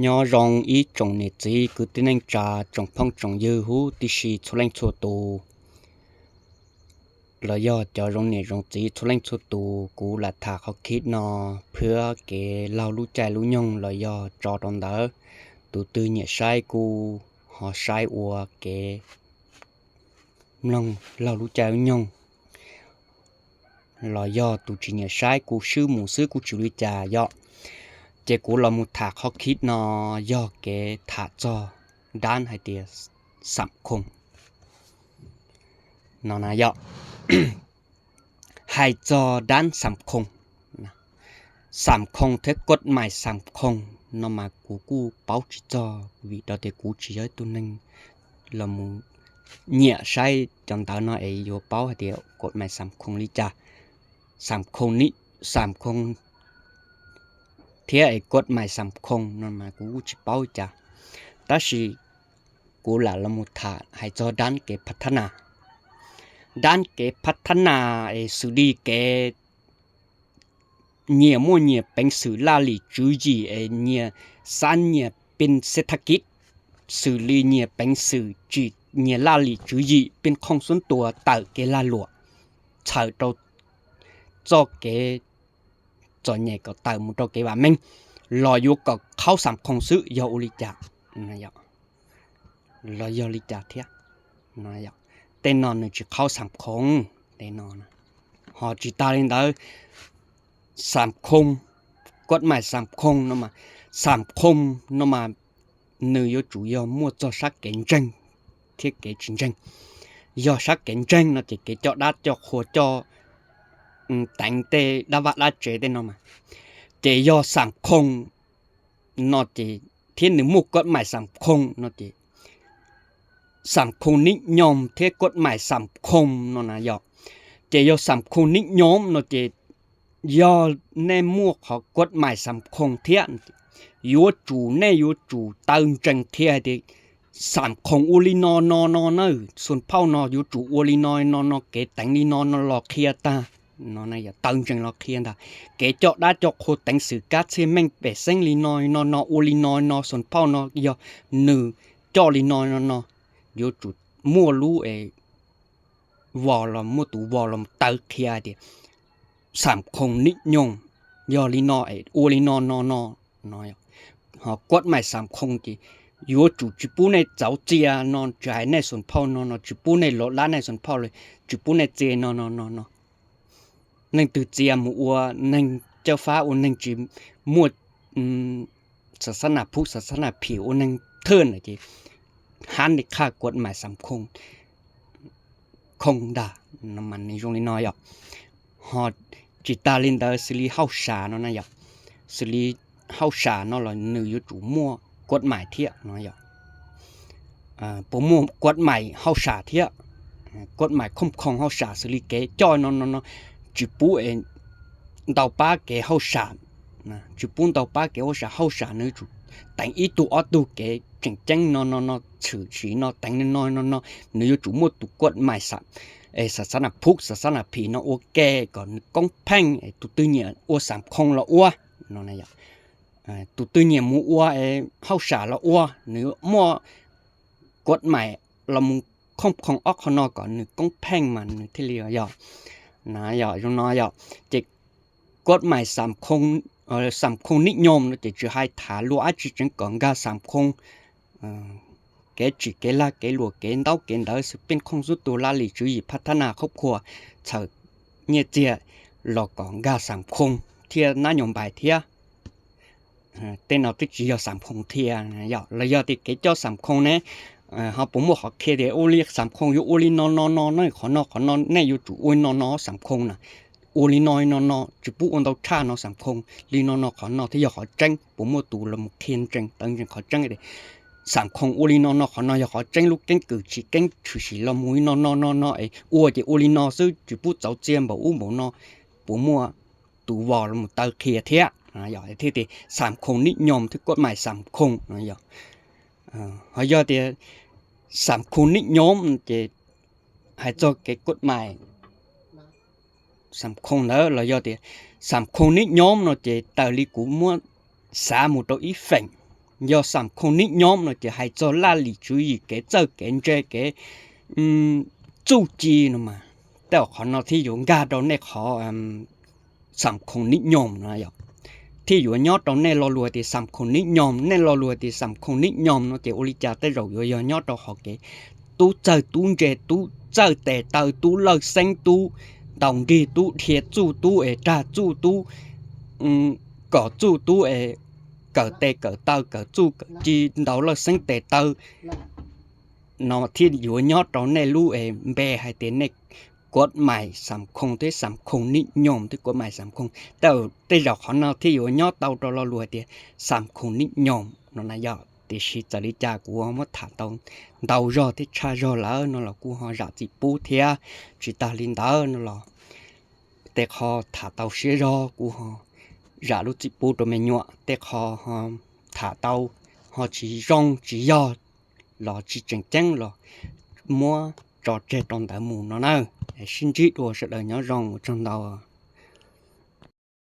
Nyob zoo ib tsoom niam txiv kwv tij neej tsa, tsoom phooj tsoom ywg huv tib si txhua leej txhua tus, los yog cov zoo niam zoo txiv txhua leej txhua tus. Kuv lam tham qhov khib no phwab kev laug lub caij lub nyoog los yog tso rau ntawd. Tus twg nyiam saib kuj ho saib ua kev mloog laug lub caij lub nyoog, los yog tus tsis nyiam saib kuj swb mus xwb kuj tsis ua li cas yom. Ces kuv los mus tham qhov khib no yog kev tham txog dab hais tias Xam Khoo no na yom. Hais txog dab Xam Khoo, Xam Khoo thiab kuab mais Xam Khoo no mas kuv kuj paub tsis txog vim rau tias kuv tsis yog ib tug neeg los mus nyiam saib cov ntawv no es yuav paub hais tias kuab mais Xam Khoo li cas, Xam Khoo ni, Xam Khoo thiab es kuab mais Xam Khoo no mas kuv kuj tsis paub li cas. Tab sis kuv lam los mus tham hais txog dab kev phav thab nas. Dab kev phav thab nas es xws li kev nyias muaj nyias peev xwm laj lim tswv yim es nyias xav nyias pin xeb thab kiv, xws li nyias peev xwm tsis nyias laj lim tswv yim pin khooj xub ntuas tawm kev lag luam, txhawm rau txoj kev txom nyem kom tawm mus rau kev vam meej, los yuav kom qhaub Xam Khoo xwb yog ua li cas, los yog li cas thiab. Tej no nws tsis qhaub Xam Khoo, tej no. Ho tsis tas li ntawd, Xam Khoo, kuab mais Xam Khoo no mas, Xam Khoo no mas nws yuav tsum yog muaj txog sab kev ntseeg thiab kev tsis ntseeg. Yog sab kev ntseeg no ces kev coj dab coj qhua coj teev tej dab vaj dab tsev tej no mas, ces yog Xam Khoo no ces, thiab nws muaj kuab mais Xam Khoo no ces, Xam Khoo nib nyoos thiab kuab mais Xam Khoo no na yom. Ces yog Xam Khoo nib nyoos no ces, yog nej muaj qhov kuab mais Xam Khoo thiab, yuav tsum nej yuav tsum taw ntsees qhia hais tias Xam Khoo ua li no no no na, Xus Phauj no yuav tsum ua li no no no, kev teev li no no los qhia tag, taw ntsees los qhia ntag. Kev coj dab coj qhua teev xwm kab txhiaj meej pem xeeb li no no no, ua li no no, Xus Phauj no yog nws coj li no no no, yuav tsum muaj lub es vos los muaj tus vos los taw qhia hais tias Xam Khoo nib nyoos yog li no, ua li no no no. Ho kuab mais Xam Khoo ces yuav tsum tsis pub nej txauv txia no, tsis hais nej Xus Phauj no no, tsis pub nej lov dab nej Xus Phauj li, tsis pub nej txia no no no no. Leej twg txia mus ua neeg caj fab, ua neeg tsis muaj xav xab nas phuj xav xab nas phim, ua neeg thwj na ces hab li qhaj kuab mais Xam Khoo ntag. Nws zoo li no yom. Ho tsis tas li ntawd, xws li hauj sam no na yom, xws li hauj sam no los nws yuav tsum muaj kuab mais thiab no yom. Puas muaj kuab mais hauj sam thiab, kuab mais khooj khoom hauj sam xws li kev coj no no no, tsis pub es ntau pab kev hauj sam, tsis pub ntau pab kev hauj sam. Hauj sam nws yuav tsum teev ib tug ob tug kev tseem ceeb no no no, tshwm sim no teev no no no, nws yuav tsum muaj tus kuab mais xav xav nas phuj xav xav nas phim no ua ke kom nws koob pheej. Tus twg nyiam ua Xam Khoo los ua no, tus twg nyiam mus ua hauj sam los ua, nws muaj kuab mais los mus khooj khoom ob qho no kom nws koob pheej mas nws thiaj li yog na yom, zoo no yom. Ces kuab mais Xam Khoo nib nyoos no ces tsis hais tham luag dab tsi tseev kom nkag Xam Khoo, kev tsim kev lag kev luam kev ntaub kev ntawv xwb, pej khooj xub tus laj lim tswv yim phab thab nas khoob khua txhawm nyiaj txiag los kom nkag Xam Khoo thiab nab nyoos npais thiab. Tej no twb tsis yog Xam Khoo thiab yom. Los yog tias kev coj Xam Khoo ne, ho puas muaj qhov qhia tias ua li Xam Khoo yuav ua li no no no na, qhov no qhov no nej yuav tsum ua li no no Xam Khoo na, ua li no no no, tsis pub ua ntau tshaj no Xam Khoo, li no no qhov no thiaj yog qhov tseeb. Puas muaj tus los mus qhia ntsees taw ntsees qhov tseeb tias Xam Khoo ua li no no, qhov no yog qhov tseeb, lub keeb kwm tsis keeb tshwm sim los mus li no no no no es ua ces ua li no xwb, tsis pub txauv txia npaum ub npaum no. Puas muaj tus vos los mus taw qhia thiab? Thiaj tias Xam Khoo nib nyoos thiab kuab mais Xam Khoo no yom. Ho yog tias Xam Khoo nib nyoos ces hais txog kev kuab mais Xam Khoo ntawd los yog tias Xam Khoo nib nyoos no ces taws li kuv muab xav mus rau ib feem, Yog xam khoo nib nyob no ces hais txog laj lim tswv yim kev txawj kev ntse kev txuj ci no mas, tej qhov no thiaj yuav nkag rau nej qhov xam khoo nib nyob no yog, thiaj yuav nyob rau nej lo lus tias xam khoo nib nyob. Nej lo lus tias xam khoo nib nyob no ces ua li cas tej zaum yuav yog nyob rau hov kev tub txawj tub ntse, tub txawj tes taw, tub lawj xeeb, tub ntaus nrig, tub dhia txuj, tub es rag txuj, tub kom txuj, tub es kawm tes kawm taw kawm txuj kawm ci, ntaus lawj xeeb tes taw no thiaj yuav nyob rau nej lub es npe hais tias nej kuab mais xam khoo thiab xam khoo nib nyob thiab kuab mais xam khoo. Tej zaum qhov no thiaj yuav nyob tau rau lo lus hais tias xam khoo nib nyob no na yog. Tiam sis txawm li cas kuv muab tham tau ntau zog thiab tshaj zog lawm no los kuj ho zam txim pub thiab. Tsis tas li ntawd no los tej qho tham tau siab zog kuv ho zam lub txim pub rau me nyuam. Tej qho ho tham tau ho tsis zoo tsis yog los tsis tseem ceeb los muab tso tseg rau ntawd mus no na. Sib ntsib dua, sawv daws nyob zoo, ua tsaug ntau.